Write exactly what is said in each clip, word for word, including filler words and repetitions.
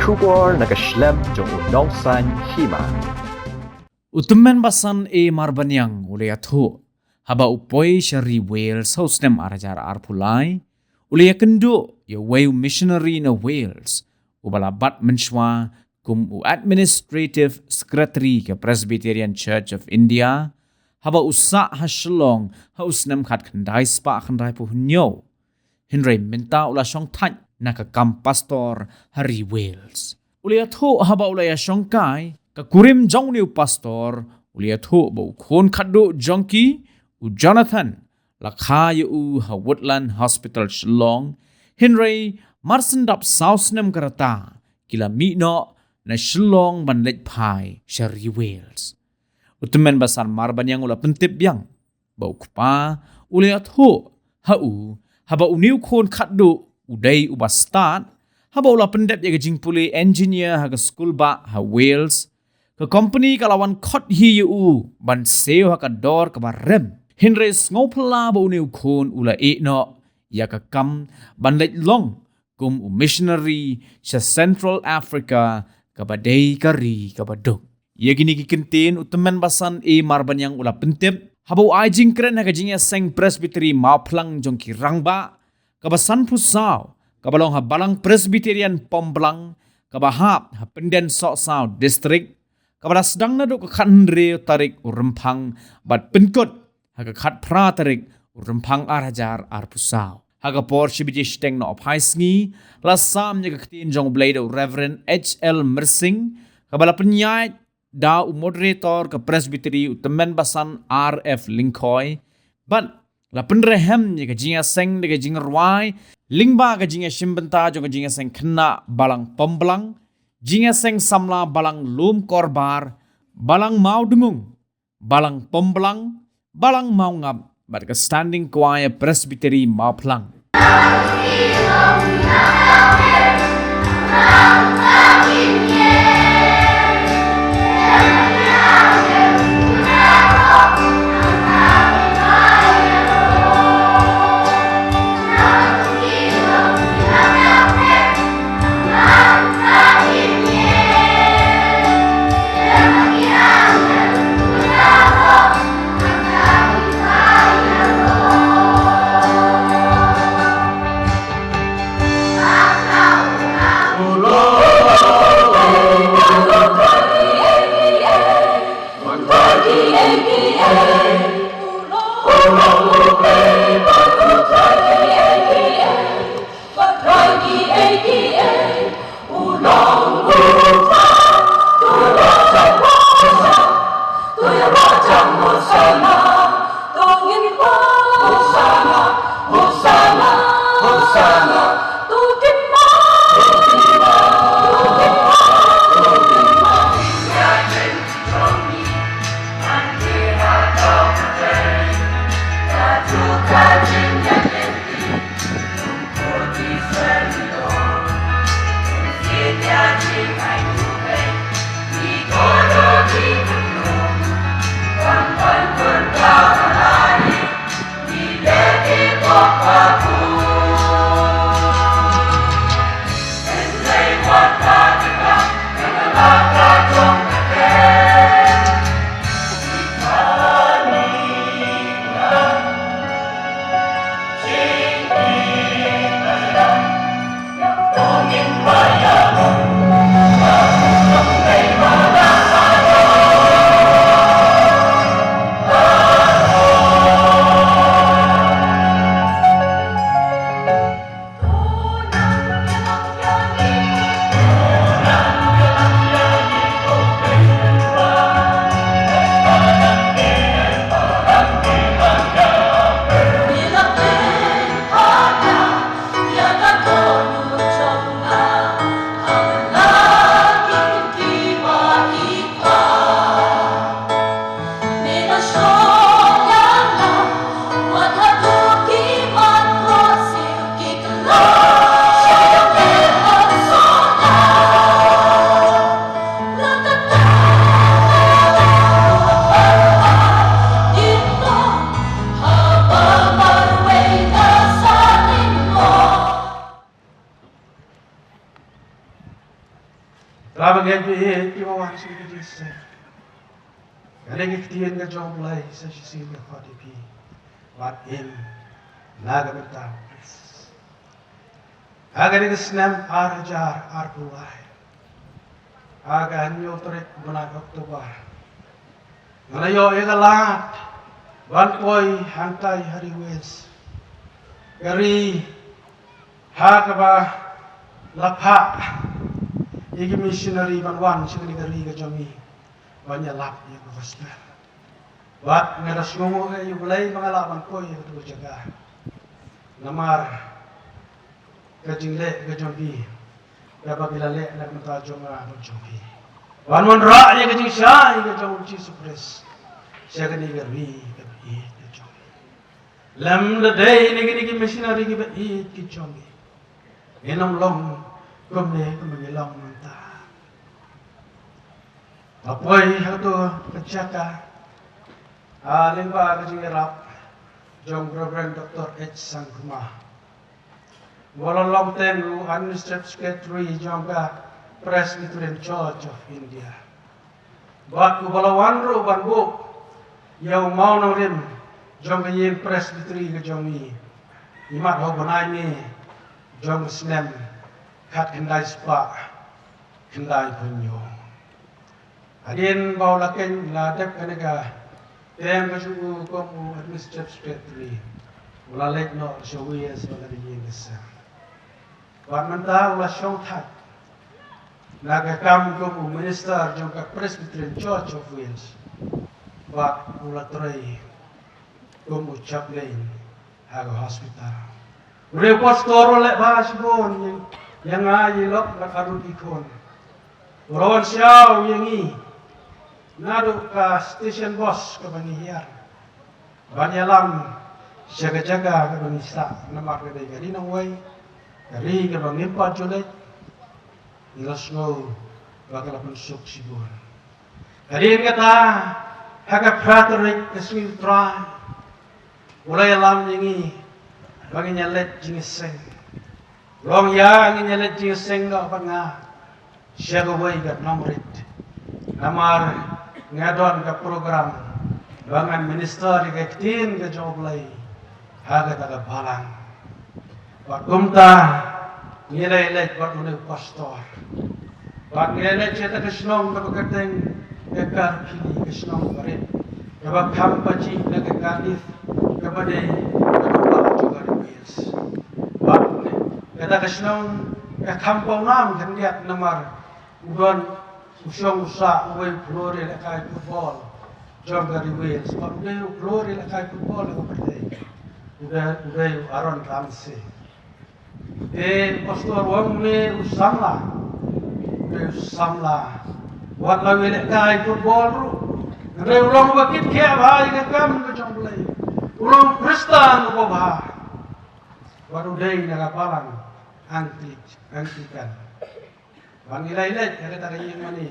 Khubor na ka shlem jong u Nongsaiñ Hima. U tymmen basan A Marbaniang u la ïathuh haba u poi sha ri Wales ha u snem ar hajar arphew lai, u la ïakynduh ïa uwei u missionary na Wales uba la bat mynshuwa kum u Administrative Secretary ka Presbyterian Church of India, haba u sah ha Shillong ha u snem khatkhyndai spah khyndaiphew hynñiew. Hynrei mynta u la shong thait na ka kam pastor ha ri Wales. U la ïathuh haba u la ïashong kai ka kurim jong u pastor, u la ïathuh ba u khun khatduh jong ki, u Jonathan, la kha ïa u ha Woodland Hospital Shillong, hynrei mar shen dap saw snem ka rta ki la mih noh na Shillong ban leit phai sha ri Wales. U tymmen basan Marbaniang u la pyntip biang ba u kpa u la ïathuh ha u haba une u khun khatduh u dei uba stad, haba u la pyndep ïa ka jingpule engineer ha ka skulbah ha Wales, ka company ka la wan khot hi ïa u ban siew ha ka dor kaba rem. Hynrei sngewphylla ba une u khun u la ïeh noh ïa ka kam ban leit long kum u missionary sha Central Africa, kaba dei ka ri kaba duk. Ïa kine ki kyntien u tymmen basan A Marbaniang u la pyntip haba u ai jingkren ha ka jingïaseng Presbytery Mawphlang jong ki rangbah kaba sanphew saw, kaba long ha Balang Presbyterian Pomblang, kaba hap ha Pyndensohsaw District, kaba la sdang naduh ka khathynriew tarik u Rymphang bad pynkut ha ka khatphra tarik u Rymphang ar hajar arphew saw. Ha ka por shi baje shiteng noh phai sngi, la sam ïa ka ktien jong U Blei da u Reverend H L Myrsing, kaba la pynïaid da u moderator ka Presbytery u tymmen basan R F Lyngkhoi, bad la pynrhem ïa ka jingïaseng da ka jingrwai lyngba ka jingïashim bynta jong ka jingïaseng khynnah Balang Pomblang, jingïaseng samla Balang Lum Korbar, Balang Mawdngung, Balang Pomblang, Balang Mawngap bad ka Standing Choir Presbytery Mawphlang. Para bangeit kiba wan sha kane ka jingïaseng, ka dei ka ktien ka jong U Blei sa shisien ka khot ïa phi ban im na ka bynta U Khrist. Ha kane ka snem ar hajar arphew lai, ha ka hynñiew tarik u bnai October, nga la ïoh ïa ka lad ban poi hangtai ha ri Wales, ka ri ha kaba la phah ïa ki missionary ban wan sha kane ka ri ka jong ngi ban ïalap ïa ka gospel. Bad nga da sngewnguh ïa U Blei ba nga lah ban poi ha katu ka jaka namar ka jingleh ka jong phi, kaba phi la leh na ka bynta jong nga bad jong phi, ban wanrah ïa ka jingshai ka jong U Jisu Khrist sha kane ka ri kaba ïeit ka jong ngi. Lem da dei na kine ki missionary kiba ïeit ki jong ngi, ngin ym long kumne kumba ngi long mynta. Nga poi ha katu ka jaka ha lyngba ka jingïarap jong Reverend Doctor H Sangma, uba la long teng u Administrative Secretary jong ka Presbyterian Church of India, bad uba la wan ruh ban buh ïa u mawnongrim jong ka ïing Presbytery ka jong ngi, imat ha u bnai May jong ka snem khatkhyndai spah khyndaiphew hynñiew. Hadien ba u la khein, la dep kane ka term ka jong u kum u Administrative Secretary, u la leit noh sha Wales bad la ïeng ka sem. Bad mynta u la shong thait na ka kam kum u Minister jong ka Presbyterian Church of Wales, bad u la trei kum u chaplain ha ka hospital. U dei u pastor uba leh bha shibun ïa, ïa nga, ïa i lok bad arngut ki khun. U la wan shaw ïa ngi naduh ka station bus kaba ngi hiar ban ïalam sha ka jaka kaba ngi sah, namar ka dei ka ri nongwei, ka ri kaba ngim pat ju leit. Ngi la sngew ba ka la pynsuk shibun. Hadien kata, ha ka phra tarik ka sngi U Trai, u la ïalam ïa ngi ba ngin ïaleit jingïaseng. Long ïa ngin ïaleit jingïaseng noh bad nga sha kawei ka nongrit, namar nga don ka program ba ngan minister ïa ka ktien ka jong U Blei ha kata ka balang. Bad kumta ngi la ïaleit bad une u pastor. Bad ngi la ïaleit sha kata ka shnong kaba kyrteng ka Caerphilly, ka shnong barit kaba kham pajih na ka Cardiff, kaba dei ka nongbah jong ka ri Wales. Bad kata ka shnong ka kham pawnam khyndiat namar u don u shong u sah uwei u phlur ïalehkai football jong ka ri Wales. Bad u dei u phlur ïalehkai football ha ka pyrthei, u dei, u dei u Aaron Ramsey. Te u pastor u ong, une u samla, une u samla wat la u ïalehkai football ruh, hynrei u long uba kit khiah bha ïa ka kam ka jong U Blei. U long u Khristan uba bha. Wat u dei na ka balang Angli-, Anglican. Bad ngi la ïaleit ha kata ka ïing mane,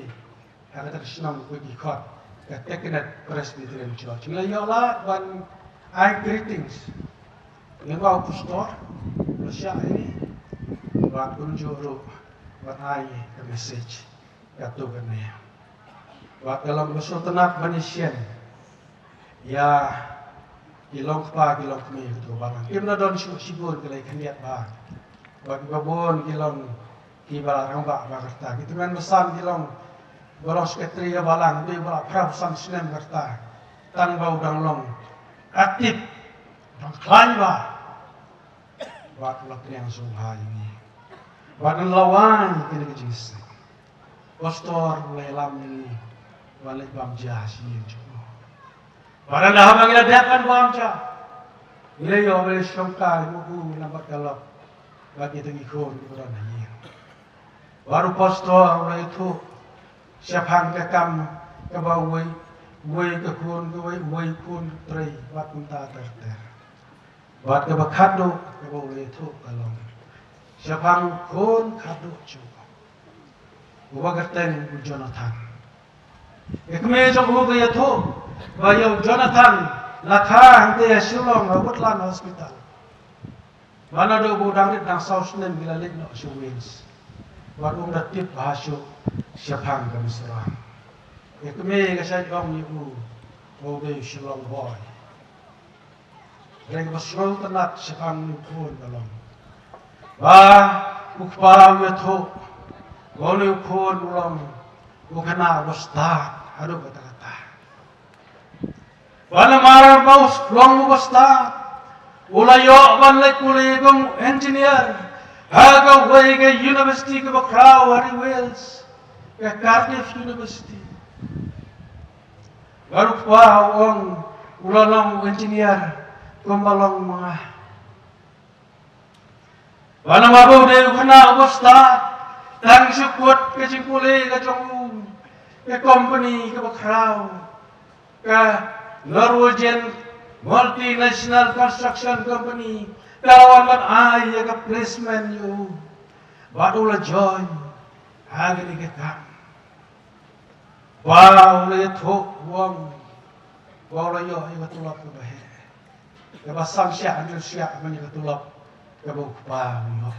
ha kata ka shnong kaba ki khot ka Tekenet Presbyterian Church. Ngi la ïoh lad ban ai greetings lyngba u pastor uba shah ïa ngi, bad kumjuh ruh ban ai ka message katto katne. Bad ka long kaba sngewtynnat ban ïashem ïa ki longkpa ki longkmie katto ka balang. Kim da don shuh shibun, ki la ïa khyndiat bha. Bad kiba bun ki long kiba la rangbah bha ka rta. Ki tymmen basan ki long, ba long secretary ka balang, dei ba la phra basan snem ka rta, tang ba u dang long active, dang khlaiñ bha. Bad u la pdiang sngewbha ïa ngi. Bad ngi la wan ïa kane ka jingïaseng. Pastor u la ïalam ïa ngi ban leit bam ja sha ïing jong u. Bad haba ngi la dep ban bam ja, ngi la ïoh ban leit shongkai, mukhu, ngi nang bad ka lok bad kita ki khun kiba don ha ïing. Bad u pastor u la ïathuh shaphang ka kam kaba uwei, uwei ka khun, uwei, uwei u khun u trei bad kumta ter ter. Bad kaba khatduh kaba u la ïathuh ka long shaphang u khun khatduh jong u, uba kyrteng u Jonathan. Ka kmie jong u ka ïathuh ba ïa u Jonathan la kha hangtei ha Shillong ha Woodland Hospital. Bad naduh ba u dang rit dang saw snem ki la leit noh sha Wales. Wat um da tip bha shuh shaphang ka Mizoram. Ïa kmie ka shait ong ïa u, u dei u Shillong boy. Hynrei kaba sngewtynnat shaphang une u khun ka long ba u kpa u ïathuh ba une u khun u long u khynnah uba stad haduh katta katta. Ba namar ba u long uba stad, u la ïoh ban leit pule kum engineer ha kawei ka university kaba khraw ha ri Wales, ka Cardiff University. Bad u kpa u ong u la long engineer kumba long ma nga. Ba namar ba u dei u khynnah uba stad, tang shu kut ka jingpule ka jong u, ka company kaba khraw, ka Norwegian multinational construction company, ka la wan ban ai ïa ka placement ïa u. Bad u la join ha kane ka kam. Ba u la ïathuh u ong ba u la ïoh ïa ka tulop kaba heh, kaba samshiah hynriew shiah ban ïa ka tulop kaba u kpa u ïoh.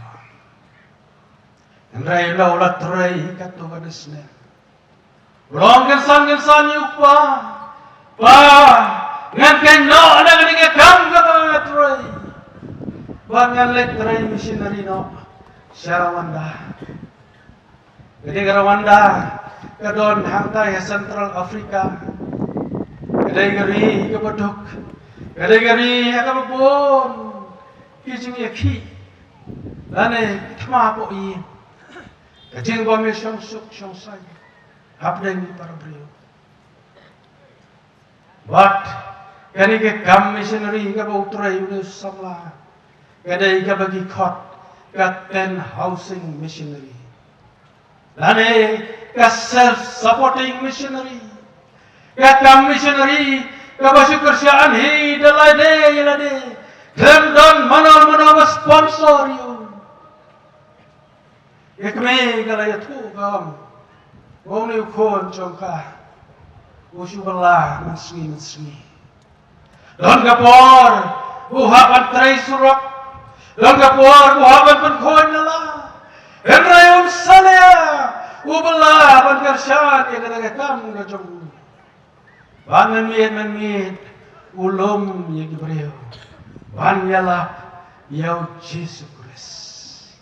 Hynrei ynda u la trei katto katne snem, u la ong kynsan kynsan ïa u kpa, "Pa, ngan kynnoh na kane ka kam kaba nga trei, ba ngan leit trei missionary noh sha Rwanda." Ka dei ka Rwanda, ka don hangtai ha Central Africa. Ka dei ka ri kaba duk, ka dei ka ri ha kaba bun ki jingïakhih lane ki thma poh ïing, ka jingbym ïashong suk shong saiñ hapdeng ki para briew. Bad kane ka kam missionary kaba u trei une u samla, ka dei kaba ki khot ka tent housing missionary, lane ka self supporting missionary. Ka kam missionary kaba shu kyrshan hi da lade ïa lade, khlem don mano mano ba sponsor ïa u. Ïa kmie ka la ïathuh ka ong ba une u khun jong ka u shu bylla mynsngi mynsngi. Don ka por ba u hap ban trei surok, don ka por ba u hap ban pynkhuid na la. Hynrei um salia, u bylla ban kyrshan ïa kata ka kam ka jong u. Ban mynmiet mynmiet u lum ïa ki briew ban ïalap ïa u Jisu Khrist.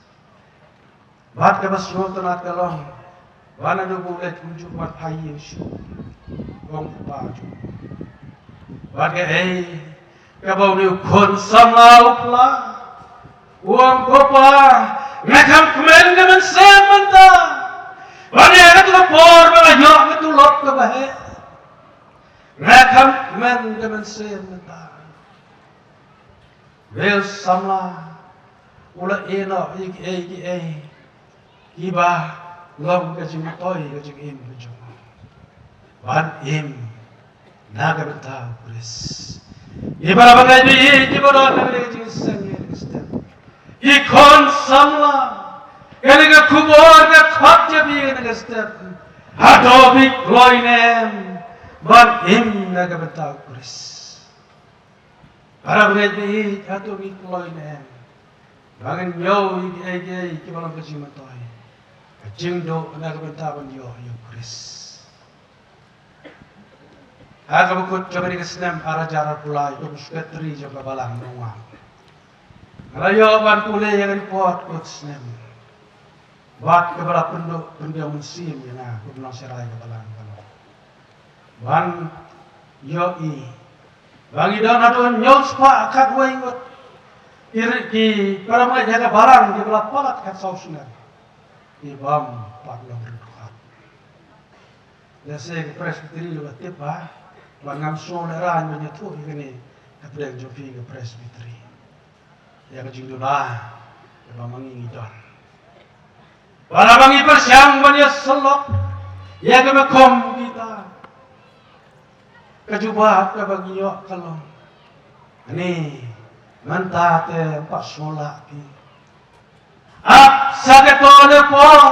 Bad kaba sngewtynnat ka long ba naduh ba u leit um ju pat phai ïing shuh, ong u kpa jong u. Bad kaei kaba une u khun samla u pla? U ong, "Ko pa, nga kham kmen ka mynsiem mynta ban ïa kata ka por ba nga ïoh ka tulop kaba heh. Nga kham kmen ka mynsiem mynta." Une u samla u la ïehnoh ïa kiei kiei kiba long ka jingmyntoi ka jingim ka jong u, ban im na ka bynta u Khrist. Ki para bangeit ba ïeit kiba don ha kane ka jingïaseng ïa kane ka step, ki khun samla, kane ka khubor ka khot ïa phi ha kane ka step. Hato phi kloi ne em ban im na ka bynta u Khrist? Para bangeit ba ïeit, hato ngi kloi ne em ba ngin ñiew ïa kiei kiei kiba long ka jingmyntoi, ka jingduh na ka bynta ban ïoh ïa u Khrist? Ha kaba kut jong kane ka snem ar hajar arphew lai, kum u sekretari jong ka balang nongwai, nga la ïoh ban pule ïa ka report kut snem bad kaba la pynduh pynbiang mynsiem ïa nga kum u nongsharai ka balang ka long ban ïohi ba ngi don haduh hynñiew spah khatwei ngut ki, ki para bangeit ha ka balang kiba la palat khatsaw snem, ki bym pat long riewdkhot. Lehse ka Presbytery la tip ba, ba ngam sngewlehraiñ ban ïathuh ïa kane hapdeng jong phi ka Presbytery, ïa ka jingduna kaba ma ngi ngi don. Ba la ba ngi pyrshang ban ïasyllok ïa ka mekhom kita, ka jubab kaba ngi ïoh ka long, ani, mynta te ym pat sngewlah phi. Ap sa katto katne por,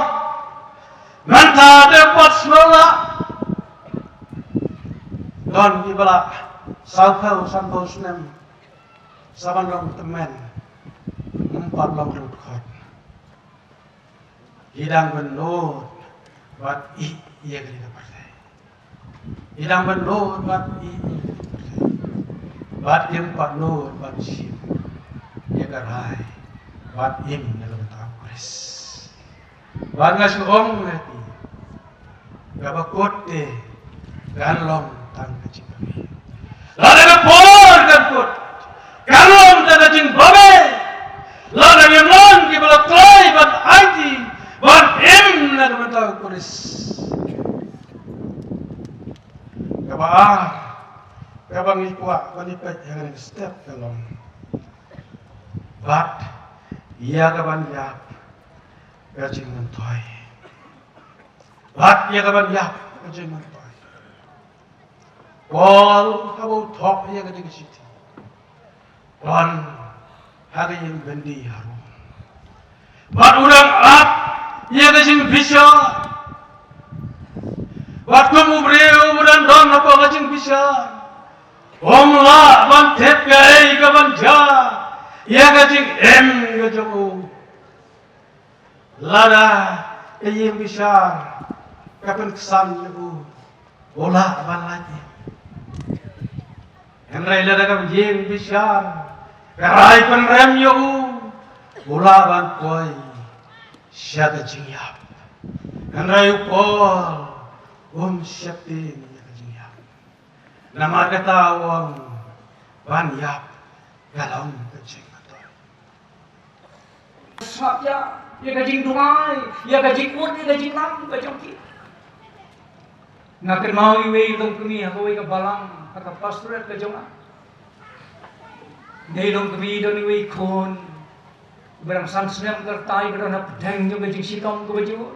mynta te ym pat sngewlah. Don kiba la sawphew sanphew snem sa ban long tymmen, ym pat long riewdkhot. Ki dang ban nud bad ïeh ïa kane ka pyrthei. Ki dang ban nud bad ïeh ïa kane ka pyrthei. Bad kim pat nud ban shim ïa ka rai ban im na ka bynta u Khrist. Bad nga shu ong ïa phi, kaba kut te kan long tang ka jingbabe. Lada ka por kan kut, kan long tang ka jingbabe. Lada ngim long kiba la kloi ban aiti ban im na ka bynta u Khrist. Kaba ar, kaba ngi kwah ban ïa peit ha kane ka step ka long, bad ïa kaban ïap ka jingmyntoi. Bad ïa kaban ïap ka jingmyntoi. Paul haba u thoh ïa kane ka shithi, u wan ha ka ïing byndi ha Rom. Bad u dang ap ïa ka jingbishar. Bad kum u briew u dang don hapoh ka jingbishar, um lah ban tip kaei kaban jia ïa ka jingim ka jong u. Lada ka ïing bishar ka pynksan ïa u, u lah ban lait im. Hynrei lada ka ïing bishar ka rai pynrem ïa u, u lah ban poi sha ka jingïap. Hynrei u Paul um sheptieng ïa ka jingïap. Namar kata u ong ban ïap ka long ka jingmyntoi. Sngap ïa, ïa ka jingduwai, ïa ka jingkut, ïa ka jinglam ka jong ki. Nga kynmaw iwei i longkmie ha kawei ka balang ha ka pastorate ka jong nga. Dei longkmie, don iwei i khun ba dang san snem ka rta, ba don hapdeng jong ka jingshitom kaba jur.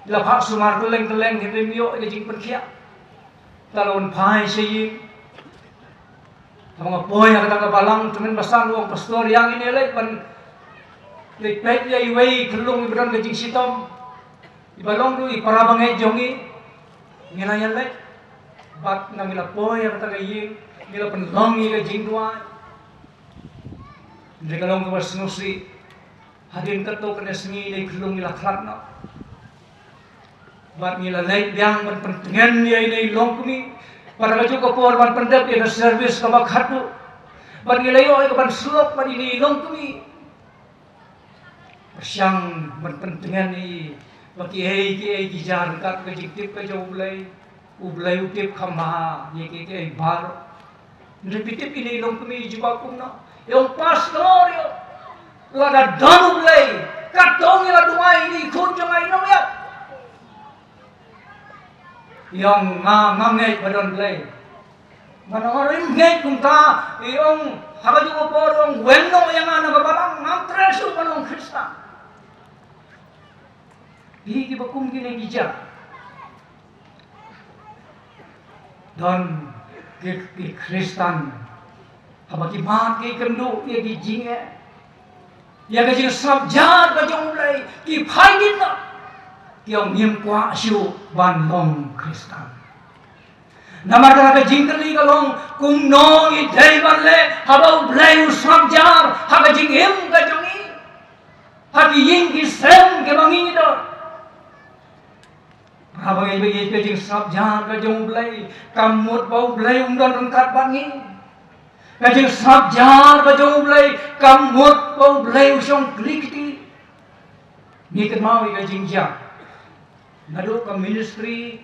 La phah sumar kylleng kylleng, hynrei ym ïoh ïa ka jingpynkhiah. Te la wan phai sha ïing. Haba nga poi ha kata ka balang, tymmen basan u ong, pastor, ïa ngin ïaleit ban leit peit ïa iwei i khyllung iba don ka jingshitom, iba long ruh i para bangeit jong ngi. Ngi la ïaleit. Bad ngi la poi ha kata ka ïing, ngi la pynlong ïa ka jingduwai. Hynrei ka long kaba sngewsih, hadien katto katne sngi ïa i khyllung i la khlad noh. Bad ngi la leit biang ban pyntngen ïa ine i longkmie. Bad ha kajuh ka por ban pyndep ïa ka service kaba khatduh, bad ngi la ïoh ïa ka ban slok bad ine i longkmie. Pyrshang ban pyntngen ïa i ba kiei kiei ki jia ryngkat ka jingtip ka jong U Blei. U Blei u tip kham bha ïa kiei kiei baroh. Hynrei phi tip ine i longkmie i jubab kumno? I ong, pastor, i ong, lada don U Blei, katno ngi la duwai, ine i khun jong nga i nongïap. I ong, nga, ngam ngeit ba don Blei. Nga ong, ngam ngeit kumta. I ong, ha kajuh ka por, i ong, wan noh ïa nga na ka balang, ngam treh shuh ban long Khristan. Ki, kiba kum kine ki jia. Don ki, ki Khristan haba ki mad ki kynduh ïa ki jingeh, ïa ka jingsngap jar ka jong U Blei, ki phai dien noh. Ki ong, ngim kwah shuh ban long Khristan. Namar kata ka jingkylli ka long, kumno ngi dei ban leh haba U Blei u sngap jar ha ka jingim ka jong ngi, ha ki ïing ki sem kiba ngi don? Haba ngi ïeit ka jingsngap jar ka jong U Blei, kam mut ba U Blei um don ryngkat bad ngi. Ka jingsngap jar ka jong U Blei, kam mut ba U Blei u shong kli kti. Ngi kynmaw ïa ka jingjia naduh ka ministry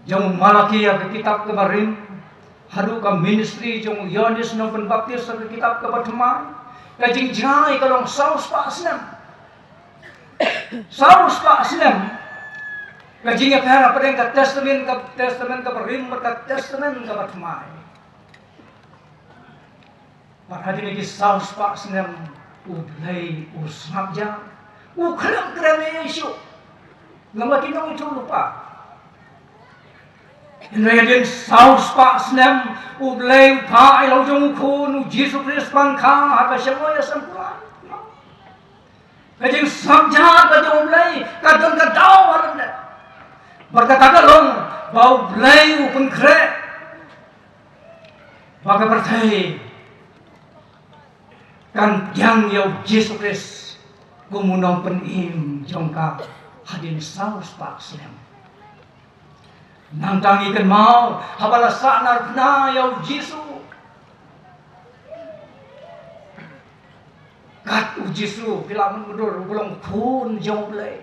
jong u Malaki ha ka kitab kaba rim, haduh ka ministry jong u Ïoannis Nongpynbaptis ha ka kitab kaba thymmai. Ka jingjia ka long saw spah snem. Saw spah snem ka jingïapher hapdeng ka testament, ka testament kaba rim bad ka testament kaba thymmai. Bad ha kine ki saw spah snem U Blei u sngap jar, u khlem kren ïa ngi shuh. Namar ki nongïathuhlypa. Hynrei hadien saw spah snem U Blei u phah ïa la u jong u khun u Jisu Khrist ban kha ha ka shynrong ïaseng kular. Ka jingsngap jar ka jong U Blei ka don ka daw ha lyndet. Bad kata ka long ba U Blei u pynkhreh ba ka pyrthei kan pdiang ïa u Jisu Khrist Kum u nongpynim jong ka hadien saw spah snem. Nangta ngi kynmaw haba la sahnarphna ïa u Jisu. Kat u Jisu phi lah mutdur u ba long khun jong U Blei.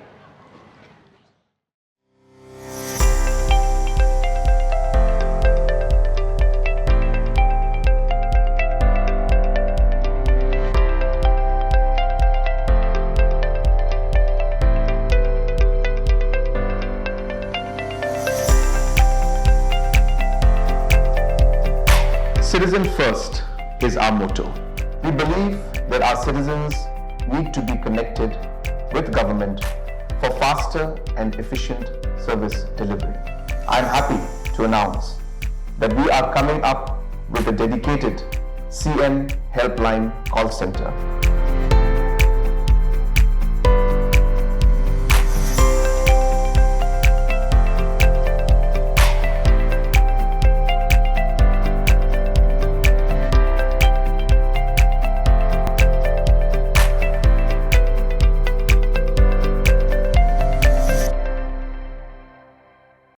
Citizen First is our motto. We believe that our citizens need to be connected with government for faster and efficient service delivery. I'm happy to announce that we are coming up with a dedicated C M Helpline call center.